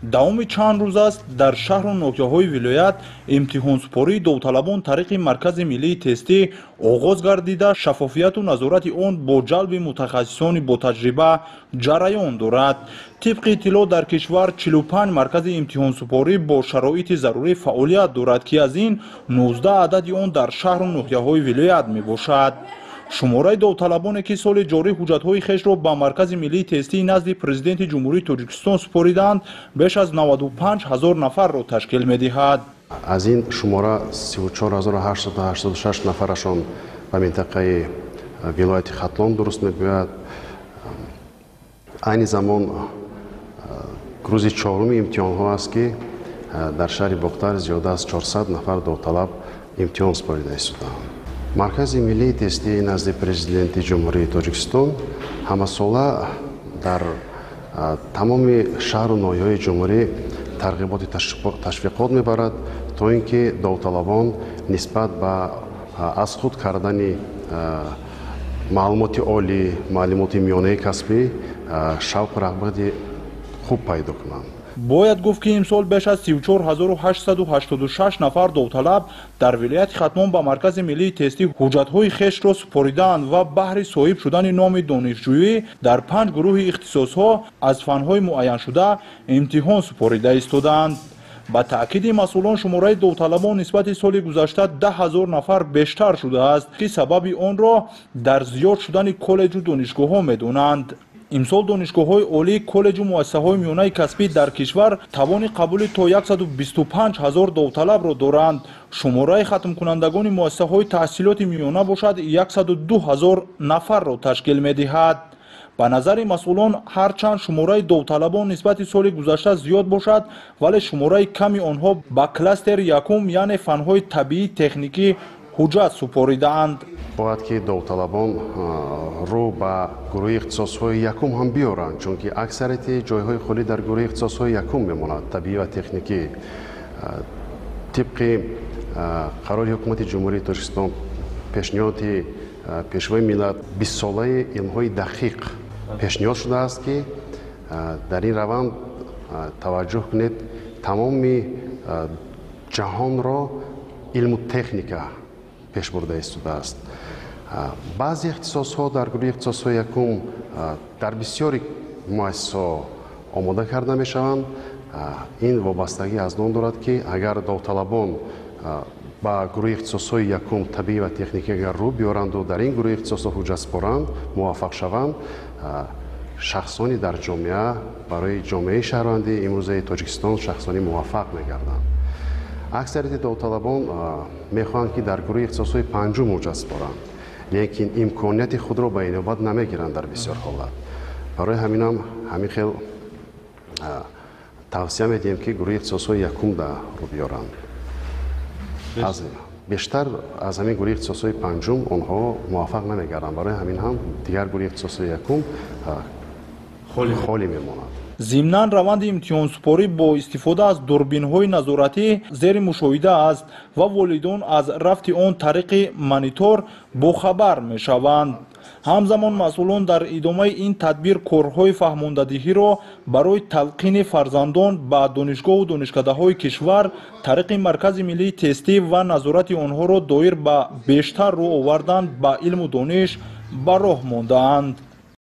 Давоми чанд рӯз аст дар шаҳру ноҳияҳои вилоят имтиҳонсупории довталабон тариқи Маркази миллии тестӣ оғоз гардида, шаффофияту назорати он бо ҷалби мутахассисони ботаҷриба ҷараён дорад. Тибқи иттилоъ, дар кишвар 45 маркази имтиҳонсупорӣ бо шароити зарурӣ фаъолият дорад, ки аз ин 19 адади он дар шаҳру ноҳияҳои вилоят мебошад. Шумораи довталабоне, ки соли ҷорӣ ҳуҷҷатҳои хешро ба Маркази миллии тестии назди Президенти Ҷумҳурии Тоҷикистон супоридаанд, беш аз 95 ҳазор нафарро ташкил медиҳад. Аз ин шумора 34 886 нафарашон ба минтақаи вилояти Хатлон дуруст мегӯяд. Айни замон рӯзи чоруми имтиҳонҳо аст, ки дар шаҳри Бохтар зиёда аз 400 нафар довталаб имтиҳон супорида истодаанд. Маркази миллии тестии назди Президенти Ҷумҳурии Тоҷикистон ҳамасола дар тамоми шаҳру ноҳияҳои ҷумҳурӣ тарғиботи ташвиқот мебарад, то ин ки довталабон нисбат ба аз худ кардани маълумоти олӣ, маълумоти миёнаи касбӣ шавқу рағбати хуб пайдо кунанд. Бояд гуфт, ки имсол беш аз 34 886 нафар довталаб дар вилояти Хатлон ба Маркази миллии тестӣ ҳуҷҷатҳои хешро супоридаанд ва баҳри соҳиб шудани номи донишҷӯӣ дар панҷ гурӯҳи ихтисосҳо аз фанҳои муайяншуда имтиҳон супорида истодаанд. Ба таъкиди масъулон, шумораи довталабон нисбати соли гузашта 10 000 нафар бештар шудааст, ки сабаби онро дар зиёд шудани коллеҷу донишгоҳҳо медонанд. Имсол донишгоҳҳои олӣ, коллеҷу муассисаҳои миёнаи касбӣ дар кишвар тавони қабули то 125 ҳазор довталабро доранд. Шумораи хатмкунандагони муассисаҳои таҳсилоти миёна бошад, 102 ҳазор нафарро ташкил медиҳад. Ба назари масъулон, ҳарчанд шумораи довталабон нисбати соли гузашта зиёд бошад, вале шумораи ками онҳо ба кластери якум, яъне фанҳои табиӣ техникӣ ҳуҷҷат супоридаанд. Бояд ки довталабон рӯ ба гурӯҳи ихтисосҳои якум ҳам биёранд, чунки аксарияти ҷойҳои холӣ дар гурӯҳи ихтисосҳои якум мемонад, табиӣ ва техникӣ. Тибқи қарори Ҳукумати Ҷумҳурии Тоҷикистон, пешниҳоди Пешвои миллат, бистсолаи илмҳои дақиқ пешниҳод шудааст, ки дар ин раванд таваҷҷӯҳ кунед, тамоми ҷаҳонро илму техника пеш бурда истодааст. Баъзе ихтисосҳо дар гурӯҳи ихтисосҳои якум дар бисёри муассисаҳо омода карда мешаванд. Ин вобастагӣ аз он дорад, ки агар довталабон ба гурӯҳи ихтисосҳои якум, табиӣ ва техникӣ, агар рӯ биёранду дар ин гурӯҳи ихтисосҳо ҳуҷҷат супоранд, муваффақ шаванд, шахсони дар ҷомеа, барои ҷомеаи шаҳрвандии имрӯзаи Тоҷикистон шахсони муваффақ мегарданд. Аксарияти довталабон мехоҳанд, ки дар гурӯҳи ихтисосҳои панҷум ҳуҷҷат супоранд, лекин имконияти худро ба инобат намегиранд дар бисёр ҳолат. Барои ҳаминам ҳамин хел тавсия медиҳем, ки гурӯҳи ихтисосҳои якум да рӯ биёранд. Бештар аз ҳамин гурӯҳи ихтисосҳои панҷум онҳо муваффақ намегарданд, барои ҳамин ҳам дигар гурӯҳи ихтисосҳои якум холӣ мемонад. Зимнан, раванди имтиҳонсупорӣ бо истифода аз дурбинҳои назоратӣ зери мушоҳида аст ва волидон аз рафти он тариқи монитор бохабар мешаванд. Ҳамзамон, масъулон дар идомаи ин тадбир корҳои фаҳмондадиҳиро барои талқини фарзандон ба донишгоҳу донишкадаҳои кишвар тариқи Маркази миллии тестӣ ва назорати онҳоро доир ба бештар рӯ овардан ба илму дониш ба роҳ мондаанд.